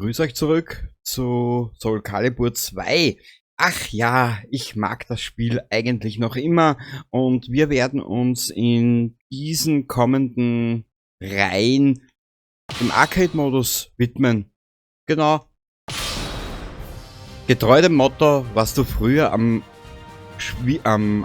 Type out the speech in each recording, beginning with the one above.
Grüß euch zurück zu Soulcalibur 2. Ach ja, ich mag das Spiel eigentlich noch immer und wir werden uns in diesen kommenden Reihen dem Arcade-Modus widmen. Genau. Getreu dem Motto, was du früher am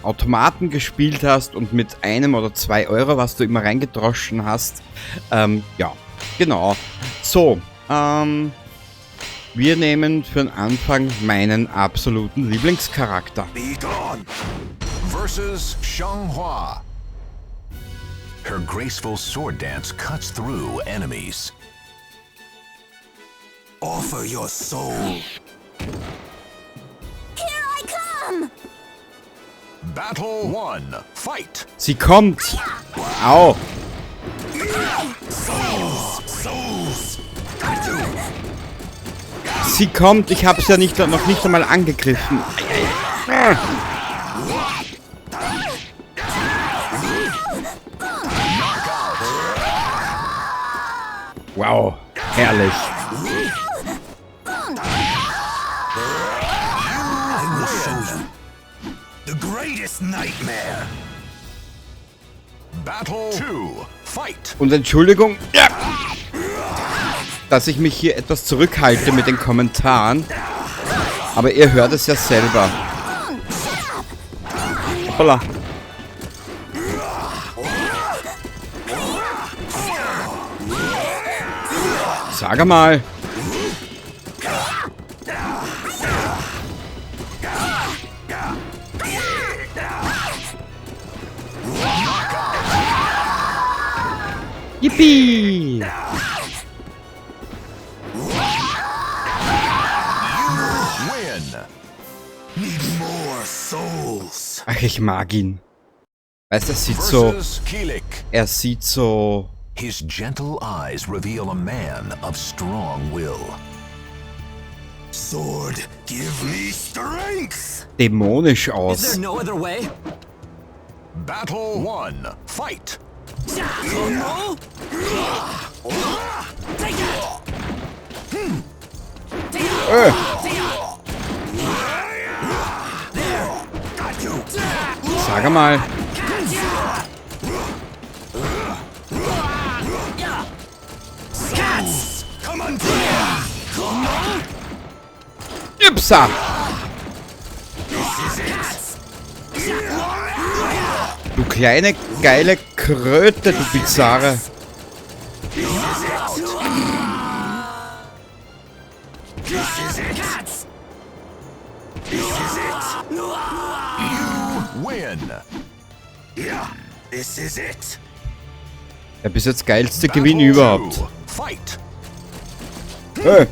Automaten gespielt hast und mit 1 oder 2 Euro, was du immer reingedroschen hast. Ja, genau. So, wir nehmen für den Anfang meinen absoluten Lieblingscharakter. Be gone. Versus Xianghua. Her graceful sword dance cuts through enemies. Offer your soul. Here I come. Battle 1. Fight. Sie kommt. Au. Souls. Sie kommt. Ich hab's ja noch nicht einmal angegriffen. Wow, herrlich. I will show you the greatest nightmare. Battle 2. Fight. Und Entschuldigung, ja, dass ich mich hier etwas zurückhalte mit den Kommentaren. Aber ihr hört es ja selber. Hoppala. Sag mal. Yippie! Need more souls. Ach, ich mag ihn. Weißt du, er sieht so, Versus Kilik. er sieht so His gentle eyes reveal a man of strong will. Sword, give me strength. dämonisch Is there aus. no other way? Battle 1. Fight. Sag mal. Ypsa! Du kleine, geile Kröte, du Bizarre. Win. Yeah, this is it. Der bis jetzt geilste Gewinn Battle überhaupt. 2. Fight. Hey.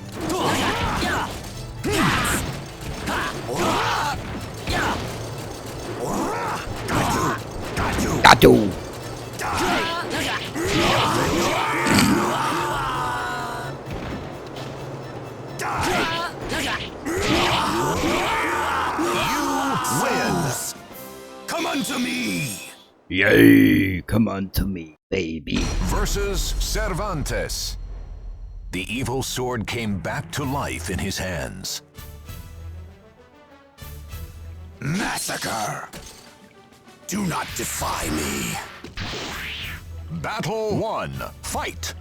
Du. Win. Come unto me. Yay, come unto me, baby. Versus Cervantes. The evil sword came back to life in his hands. Massacre! Do not defy me. Battle 1. Fight!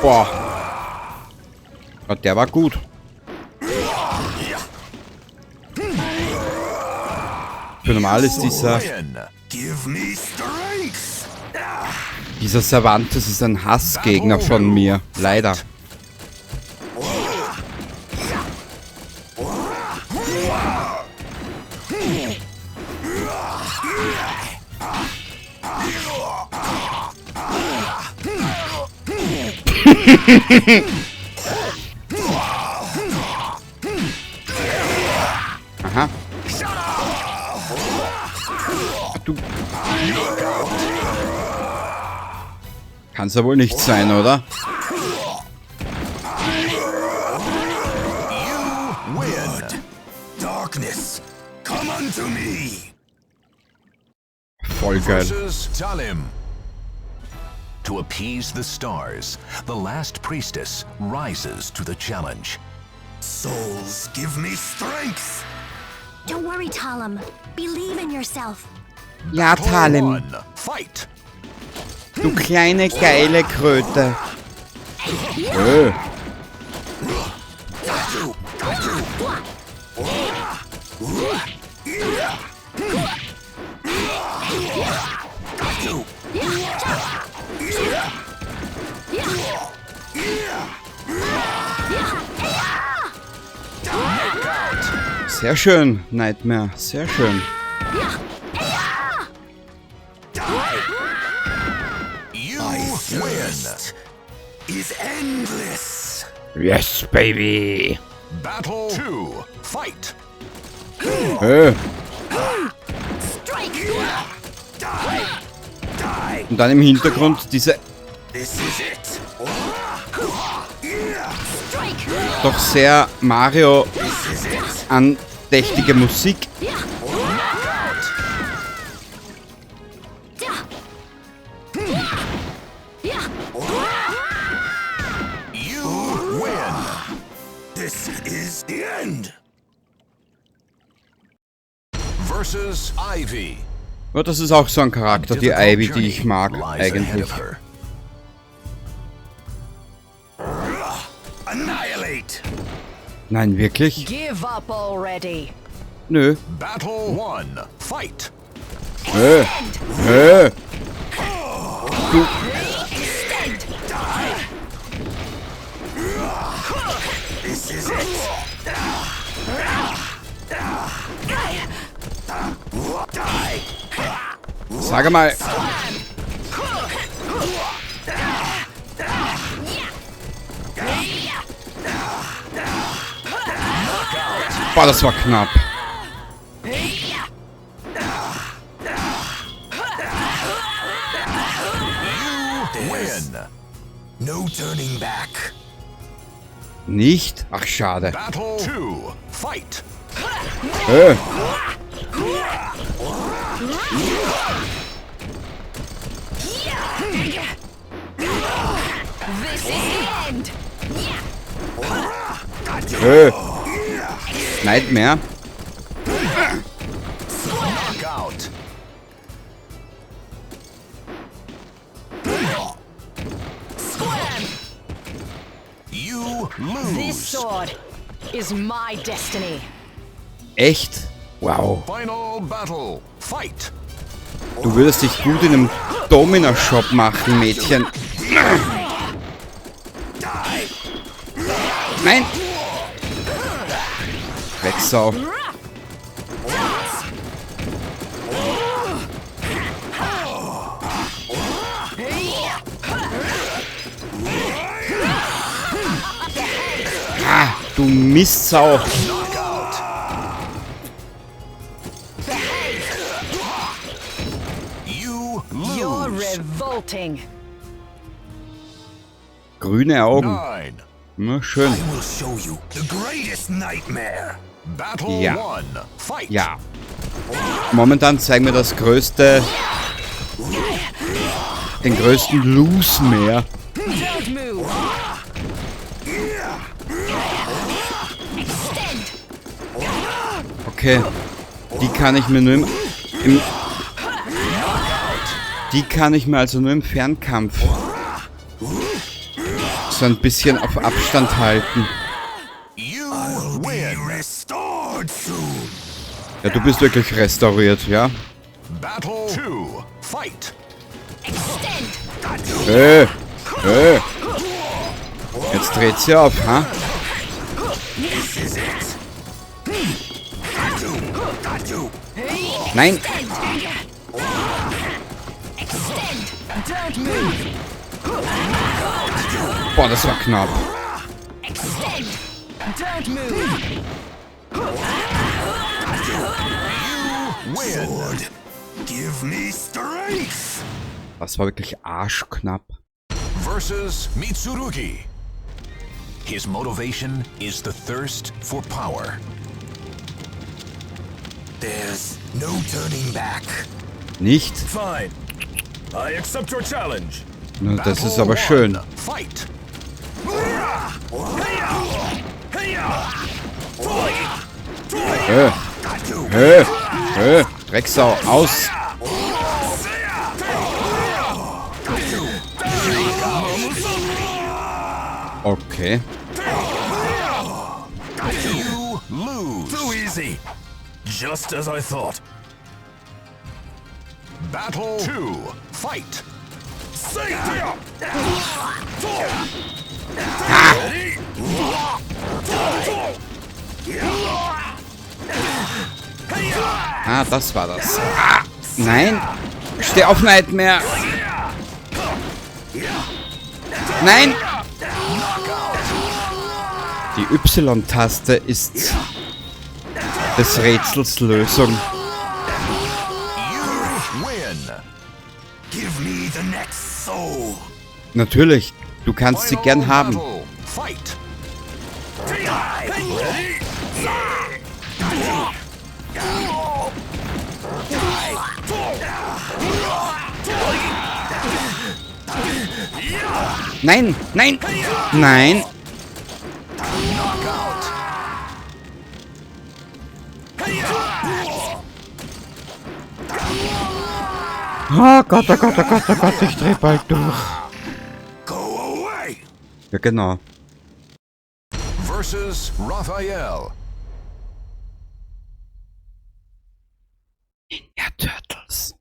Boah. Ja, der war gut. Für normal ist dieser Cervantes ist ein Hassgegner von mir. Leider. Aha. Ach, du. Kann's ja wohl nicht sein, oder? Darkness, come unto me. Voll geil. Versus Talim. To appease the stars, the last priestess rises to the challenge. Souls, give me strength! Don't worry, Talim. Believe in yourself. Ja, Battle Talim, one, fight! du kleine geile Kröte. Sehr schön, Nightmare, sehr schön. You My win! thirst is endless! Yes, baby. Battle two, fight! Strike! Die! Die! Und dann im Hintergrund diese This is it! Strike! doch sehr Mario This is it! andächtige Musik. You win! This is the end! Versus Ivy. Ja, das ist auch so ein Charakter, die Difficult Ivy, die ich journey mag lies ahead eigentlich. of her. Annihilate! Nein, wirklich? Give up already. Nö. Battle one, fight! Du. This is it! Die! Sag mal. Boah, das war knapp. Win! No turning back! Nicht? Ach, schade. Battle two, fight! This is the end. Nightmare. Knockout! You This lose! sword is my destiny. Echt? Wow. Final battle, fight! Du würdest dich gut in einem Domina-Shop machen, Mädchen. Nein! Drecksau. Ah, du Mistsau. Knockout! You You're lose! revolting. Grüne Augen. Nine. Na, schön. I will show you the greatest nightmare! Battle Ja. one, fight! Ja. Momentan zeigen wir das größte... Den größten Loose mehr. Don't move. Extend. Okay. Die kann ich mir nur im Die kann ich mir also nur im Fernkampf so ein bisschen auf Abstand halten. You Be win! restored soon! Ja, du bist wirklich restauriert, ja? Battle two, fight! Extend. Jetzt dreht sie auf, ha? This is it! Got you! Got you! Nein! Extend. Don't move. Boah, das war knapp. Extend. Don't move. Win! Sword, give me strength! Das war wirklich arschknapp. Versus Mitsurugi. His motivation is the thirst for power. There's no turning back. Nicht? Fine. I accept your challenge. Na, das ist aber schön. Fight. Drecksau, aus! Okay. You lose. Too easy. Just as I thought. Battle 2. Fight. Ah, das war das. Ah, nein! Steh auf, Nightmare! Nein! Die Y-Taste ist des Rätsels Lösung. Give me the next soul. Natürlich, du kannst sie gern haben. Fight. Nein, nein, nein. Oh Gott, oh Gott, oh Gott, oh Gott, ich dreh bald durch. Go away. Ja, genau. Versus Raphael. Ninja Turtles.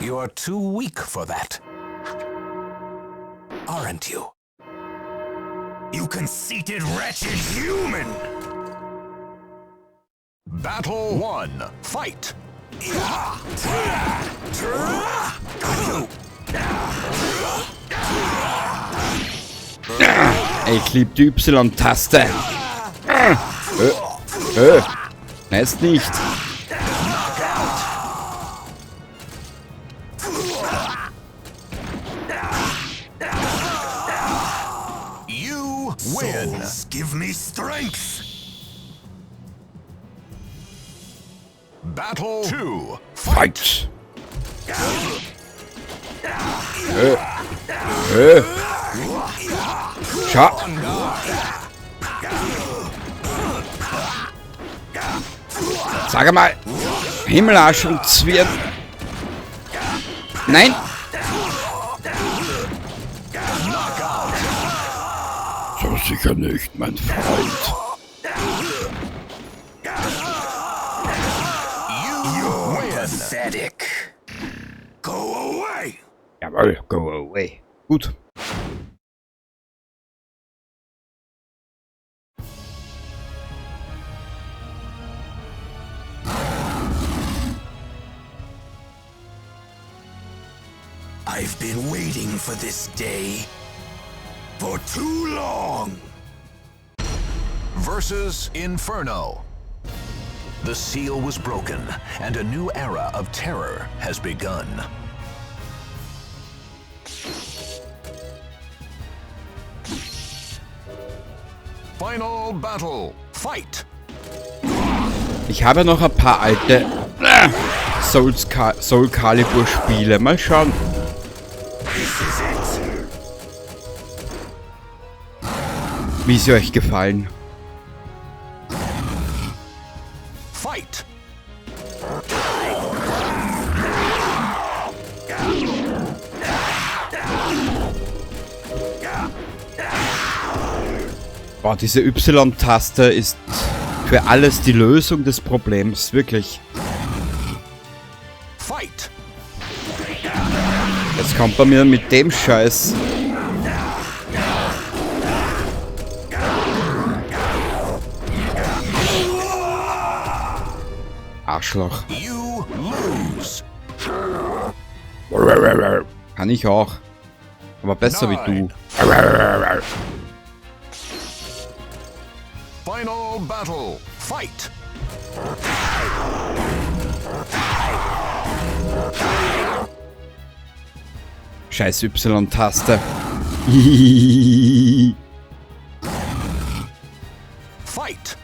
You're too weak for that. Aren't you? You conceited, wretched human! Battle 1. Fight. Ich lieb die Y-Taste. Heißt nicht. You win. Souls, give me strength! Battle 2. Fight. Schau. Sag mal. Himmelarsch und Zwirn. Nein. So sicher nicht, mein Freund. You're pathetic. Go away! Jawohl, go away. Gut. I've been waiting for this day for too long. Versus Inferno. The seal was broken, and a new era of terror has begun. Final battle. Fight! Ich habe noch ein paar alte Soul Calibur Spiele. Mal schauen. Wie sie euch gefallen. Fight! Boah, diese Y-Taste ist für alles die Lösung des Problems, wirklich. Fight! Jetzt kommt bei mir mit dem Scheiß. Arschloch. You lose. Kann ich auch. Aber besser wie du. Final battle. Fight! Scheiß Y-Taste. Fight!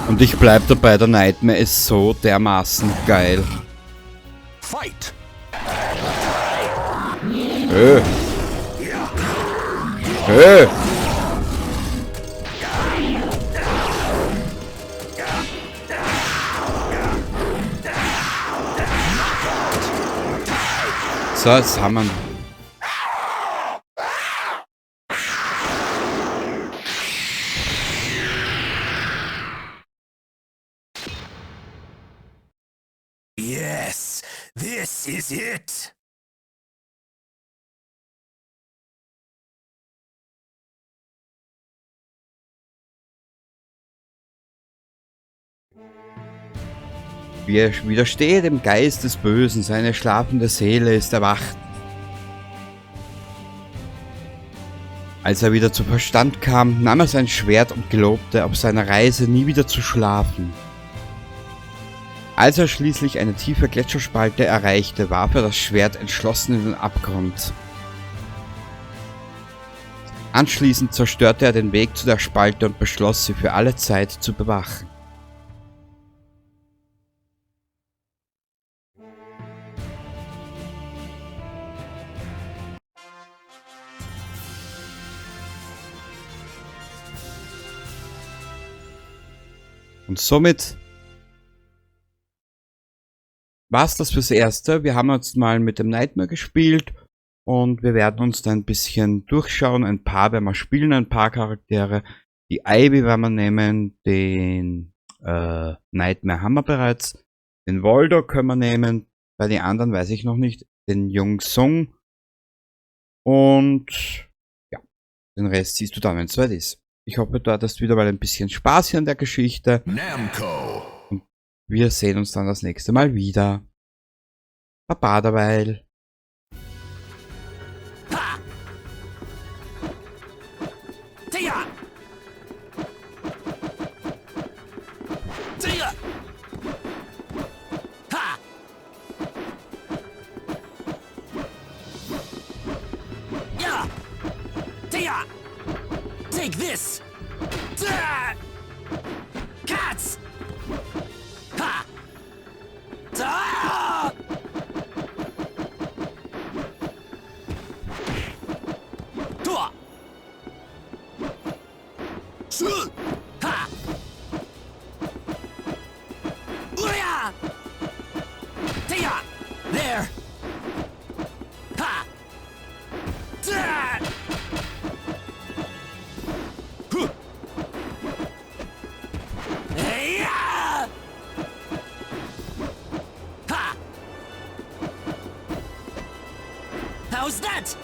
Und ich bleib dabei, der Nightmare ist so dermaßen geil. Fight! So, jetzt haben wir ihn. Yes, this is it. Widerstehe dem Geist des Bösen, seine schlafende Seele ist erwacht. Als er wieder zu Verstand kam, nahm er sein Schwert und gelobte, auf seiner Reise nie wieder zu schlafen. Als er schließlich eine tiefe Gletscherspalte erreichte, warf er das Schwert entschlossen in den Abgrund. Anschließend zerstörte er den Weg zu der Spalte und beschloss, sie für alle Zeit zu bewachen. Und somit war's das fürs Erste. Wir haben jetzt mal mit dem Nightmare gespielt und wir werden uns da ein bisschen durchschauen. Ein paar werden wir spielen, ein paar Charaktere. Die Ivy werden wir nehmen, den Nightmare haben wir bereits, den Voldo können wir nehmen, bei den anderen weiß ich noch nicht, den Jung Sung und ja, den Rest siehst du dann, wenn es soweit ist. Ich hoffe, du hattest wieder mal ein bisschen Spaß hier an der Geschichte. Namco. Und wir sehen uns dann das nächste Mal wieder. Baba derweil. Ha! Tia! Tia! Ha! Ya! Tia! Take this! Cats! Ha! Da! Tua! Ha! Uya! Tia! There! Ha! Da! Huh! Hey-ya! Ha! How's that?